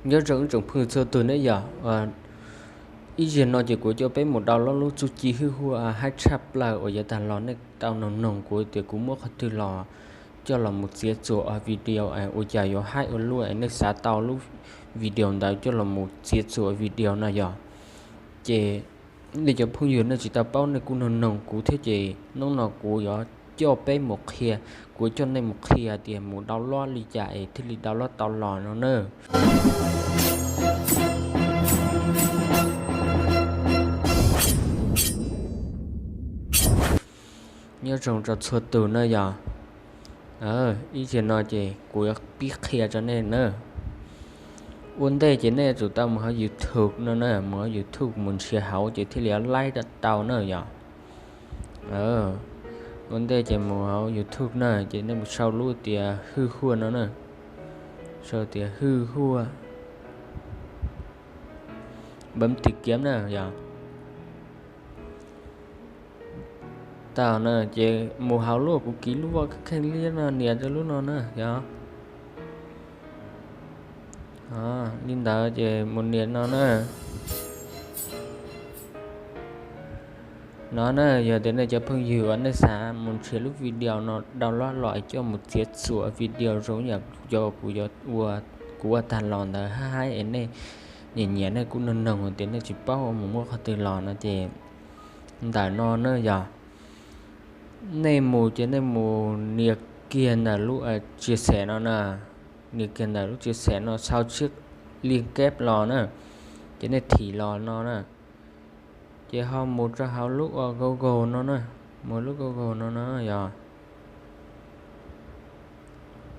Nyob zoo ib tsoom phooj ywg txhua tus ne yom. Ib zaug no ces kuv coj peb mus download lub txuj ci hwj huaj haib tshaj plaws uas yav tag los nej tau noog noog kuv tias kuv muab qhov twg los coj los mus txiav txuam video ua cas yuav haib ua luaj, nej xav tau lub video ntawd coj los mus txiav txuam video no yom. Ces nej cov phooj ywg nej tsis tau paub nej kuj noog noog kuv thiab ces hnub no kuv yuav coj peb mus qhia, kuv coj nej mus qhia tias mus download li cas es thiaj li download tau los no na. Nyob zoo rau txhua tus na yom. Ib zaug no ces kuv yuav pib qhia rau nej na. Ua ntej ces nej yuav tsum tau mus hauv YouTube no na, mus hauv YouTube mus nrhiav hauv ces thiaj li laib tau na yom. Ua ntej ces mus hauv YouTube na ces nej mus sau lub tias hwj huaj no na, sau tias hwj huaj, npam tim kiav na yom. Tau na, ces mus hauv lub kuv kiv lub vaj kheej liab no nias rau lub no na yom. Li ntawd ces mus nias no na. No na, yog tias nej cov phooj ywg uas nej xav mus nrhiav lub video no download los coj mus txiav txuam video zoo yam kuv, kuv ua tag los ntawd haib haib es nej nyiam nyiam nej kuj noog noog tias nej tsis paub mus muab qhov twg los no ces ntawm no na yom. Nej mus ces nej mus nias kiag ntawm lub chia sẻ no na, nias kiag ntawm lub chia sẻ no sau tshiab li keb los na, ces nej thim los no na. Ces ho mus rau hauv lub ua Google no na, mus lub Google no na yom.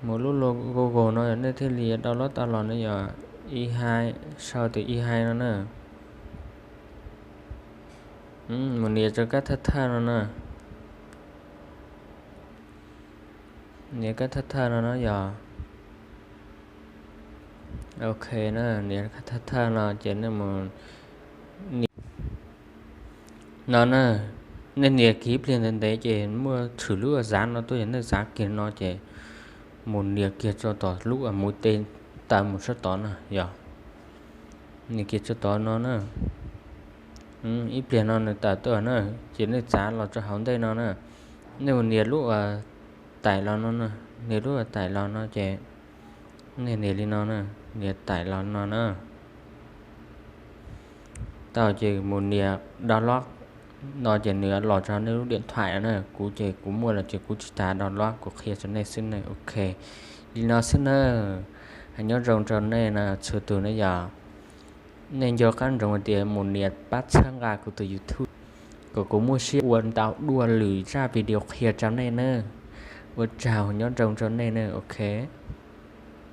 Mus lub Google no nej thiaj li download tau los no yom. Ib hai, sau tias ib hai no na. Mus nias rau kab thawj thawj no na. Nias kab thawj thawj no na yom. Ok na, nias kab thawj thawj no ces nej mus nias no na. Nej nias kiag ib pliag ntev ntev ces muaj tshwm lub zav no tuaj, yog nej zav kiag no ces mus nias kiag rau tom lub mus tes taw mus sab tod na yom. Nias kiag rau tod no na. Ib pliag no nws tawm tuaj na, ces nej txav los rau hauv ntej no na. Nej mus nias lub taim los no, nias lub taim los no ces nej nias li no na, nias taim los no na. Tau ces mus nias download no ces nws los rau nej lub điện thoại na. Kuv ces kuv muaj los ces kuv tsis tas download, kuv qhia rau nej xwb na. Ok, li no xwb na. Nyob zoo rau nej na txhua tus na yom. Nej nco qab ntsoov hais tias mus nias pab txhawb nqa kuv tus YouTube kom kuv muaj siab ua ntau dua lwm zaj video qhia rau nej na. Ua tsaug, nyob zoo rau nej na. Ok.